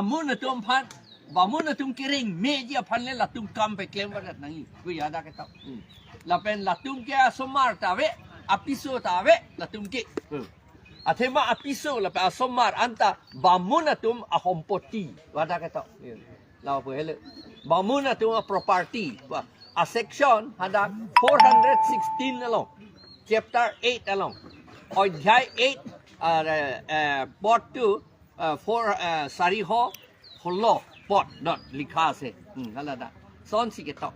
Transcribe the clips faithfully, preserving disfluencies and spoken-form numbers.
Bamun atum aphan, bamun atum kereng meji aphan le latum kam peklem varet nangji. Pu ya dak ketok. Hmm. Lapen latum ke asomar ta ave, apiso ta ave, latum ke. Hmm. Athema apiso lapen asomar anta bamun atum ahompoti. Wa dak ketok. Hmm. Lapu hele. Bamun atum a property. Wa. A section hadak four hundred sixteen along. Chapter eight along. Odhyay eight, uh, uh, uh, part two, uh, four, uh, sariho holo part dot likha ase. Hmm, hala da. Sonsi ketok.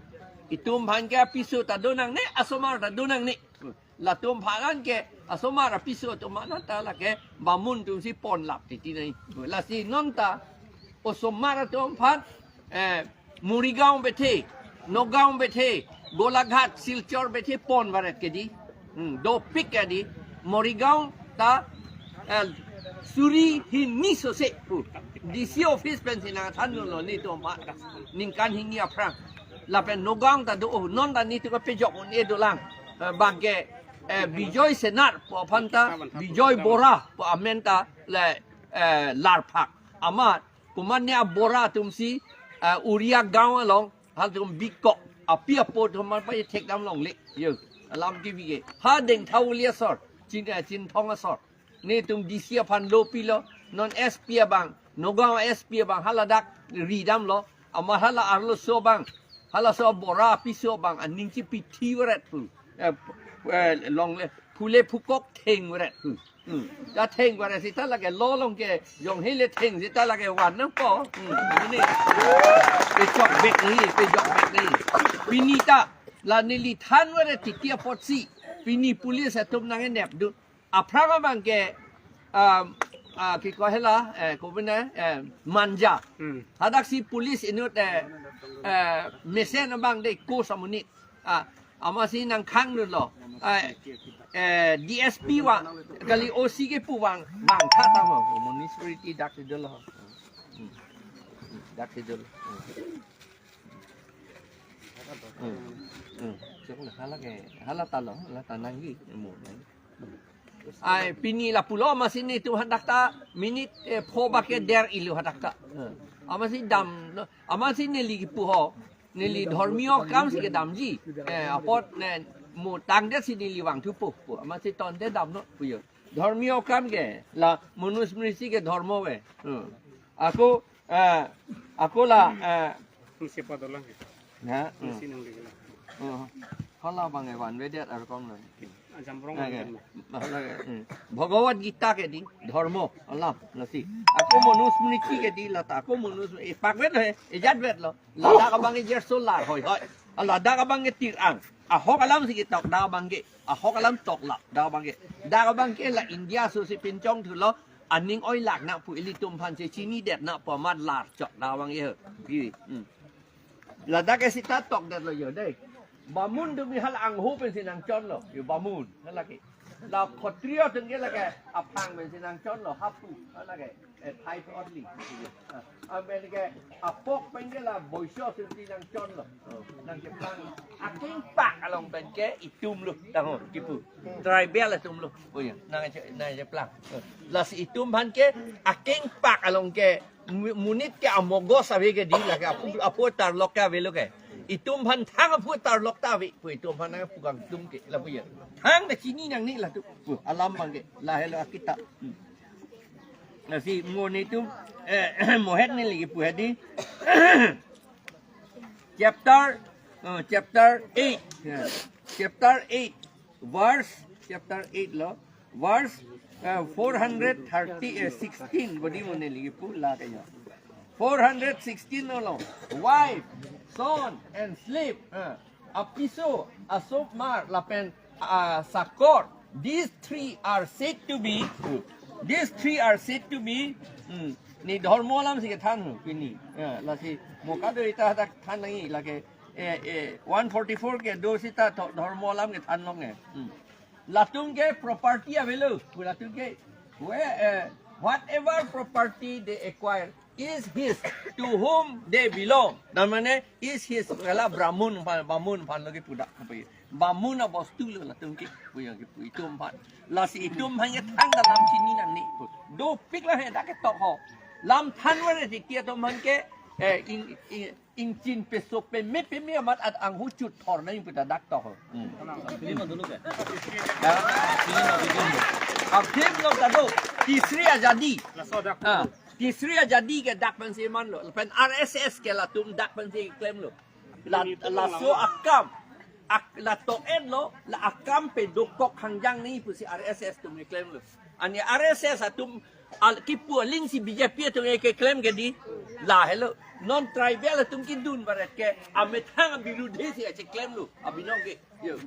Itum aphan ke apiso ta do nangne, asomar ta do nangne. Hmm. Latum aphan ke asomar apiso atum aphan ta lake bamun atumsi ponlap titi nai. Lasi non ta osomar atum aphan, eh, Morigaon bethe, Nagaon bethe, Golaghat, Silchar bethe pon varet ke di. Hmm, dopik ke di. Morigaon ta, eh, suri hini sose pu D C office pensi nangthan lo netum aphan. Ningkan hini aphrang. Lapen Nagaon ta do, oh, non ta netum kepejok un-e dolang. Eh, bangke, eh, Bijoy Senar pu aphan ta, Bijoy Bora pu amen ta le, eh, larphak. Amat komatne a Bora atumsi, eh, Uria Gaon along, halatum bikok, api apo atum aphan pachethek dam longle. Yo, alam kebi ke. Ha Dengthauli asor, Chin, eh, Chinthong asor. Netum D C aphan lo pilo, non S P abang, Nagaon S P abang, haladak ridamlo, amat hala arloso abang, halaso Bora apiso abang, aning chipithi varet pu. Eh, eh, longle, phule phukok theng varet pu. Hmm. Ta theng varet seta lake lo along ke, jong hele theng seta lake van nangpo. Hmm. Ini. Pechok bek ni, pechok bek ni. Pini ta, la neli than varet titi apotsi. Pini police atum nangenep dun. Aphrang abang ke, um, ah, kiko hela, eh, ko bina, eh, Manja. Hmm. Hadaksi police inut, eh, eh, mesen abang de ko samunit. Ah, amatsi nangkhang dun lo. Ah, eh, D S P vang, kali O C kepu vang, vangtha ta ho, municipality dak si dolo. Hmm. Dak si dolo. Hmm. Hmm. Hala ke, hala ta lo, hala ta nangji, mo nangji. Ai, pini lapulo amatsi netum hadak ta minute, eh, pho ba ke der ilo hadak ta. Eh, amatsi dam, no, amatsi neli kipu ho. Neli dhormiyo kamsi kedamji. Eh, apot ne mo tangdet si neli vangthupo. Pu, amatsi tonte damnon pu yo. Dhormiyo kam ke la manusmriti ke dhormo ave. Hmm. Ako, eh, ako la, eh, Nung siapa dolang ya? Na, hmm. Nung sinang lagi lah. Oh. Hala abang e vanvedet arkom lo. Ajam rong. Oke. Ajam rong. Hala ke, hmm. Bhagavad Gita ke di, dhormo, alam, lasi. Ako manusmriti ke di, lata ako manus, eh, pakvet he, eh, jatvet lo. Ladak abang ke jerso lar, hoi, hoi. Ladak abang ke tirang. Ahok alamsi ketok dak abang ke. Ahok alam tok la, dak abang ke. Dak abang ke la India aso si pinchong thulo, aning oilak nang pu ilitum aphan si chinidet nang pu amat lar chok dak abang ke. Pi, hmm. Ladak ke seta tokdet lo yo dei. Bamun atum ke hala angho pensi nangchonlo. Yo bamun, hala ke. La khotriyo atum ke lake aphang pensi nangchonlo, hapu, hala ke. Eh, thai to only. Ah, amen ke apok pen ke la boiso atumsi nangchonlo. Oh, nangkeplang. Akengpak along pen ke itum lo, tangho, kipu. Tribal atum lo. Oh ya, nang, nangkeplang. Oh. Lasi itum aphan ke akengpak along ke Mu-, monit ke amogos ave ke di lake aphu, aphu tarlok ke avelo ke. Itum aphan thang aphu tarlok ta ave. Pu itum aphan nangpu kangtum ke lapu ya. Thang ta chini nangne latum. Pu alam abang ke. Lahelo akita. Hmm. Lasi mo netum, eh, mohet neli kipu hedi. Chapter, uh, chapter eight. Yeah. Chapter eight. Verse, chapter eight lo, verse, uh, four hundred thirty, uh, sixteen, bodi mo neli kipu la kanya. Four hundred sixteen lo, wife, son, and slave, uh, apiso, asomar, lapen, uh, sakor. These three are said to be, these three are said to be, hmm, ne dhormo alamsi kethan pini. Uh, lasi, mo kadokave ta hadak than nangji, lake, eh, eh, one forty-four ke do seta tho-, dhormo alam kethan longe. Hmm. Latum ke property avelo, latum ke, where, eh, whatever property they acquire is his to whom they belong. Tar mane is his, hala Brahmun aphan, Brahmun aphan lo kipu dak, apa ye? Bamun abostu lo latum ke, pu ya kipu itum aphan. Lasi itum aphan ye thang dalam chini nangne. Dopik la he dak ketok ho. Lam than varet tiki atum aphan ke, eh, in, in, ingchin peso peme peme amat at anghu chut thor nangji pu ta dak tok ho. Hmm. Film dulu ke? Ya. Film dulu. Film lo ta do. Tisri Azadi. Laso dak. Ah, Tisri Azadi ke dak pensi manlo. Lapen R S S ke latum dak pensi klemlo. La, laso akam. Ak, la tok-en lo, la akam pedokok hangjang nangji pusi R S S atum klemlo. Ani R S S atum al, kipu aling si B J P atum keklem ke di, lahelo. Non tribal atum kedun varet ke, amethang abirudhe si kacheklemlo, abinong ke. Yo.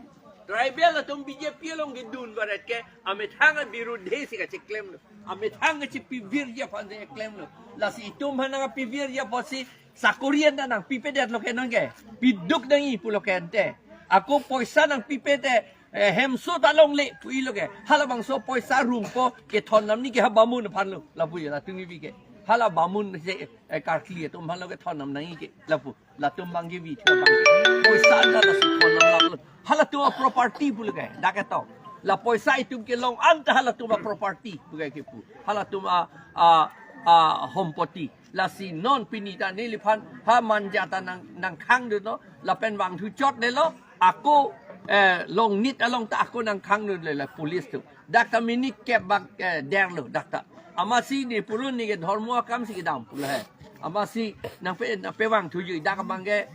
Tribal atum B J P along kedun varet ke, amethang abirudhe si kacheklemlo. Amethang kachepivirji aphan si klemlo. Lasi itum aphan nangpivirji apotsi, sakori anta nangpipedetlo ke non ke. Piduk nangji pulo ke ante. Ako poisa nangpipe te, eh, hemso ta longle pu-ilo ke. Halabangso poisa rungpo kethon nam ni ke ha bamun aphanlo. Lapu ya, latum kebi ke. Hala bamun si, eh, karkli atum aphanlo kethon nam nangji ke. Lapu. Latum bang kebi, thia bang ke. Poisa anta lasi thon nam laplo. Halatum aproperty pulo ke. Dak ketok. La poisa itum kelong anta halatum aproperty pu ke kipu. Halatum a, a, a, hompoti. Lasi non pini ta neliphan ha manja ta nang, nangkhangdun lo, lapen vangthu chot le lo, ako, eh, Longnit along ta ako nangkhangdun le la police atum. Dak ta minit kep bak, eh, der lo dak ta. Amatsi ne purun ne ke dhormo akam si kedam pulo he. Amatsi nangpe, nangpevangthuji dak abang ke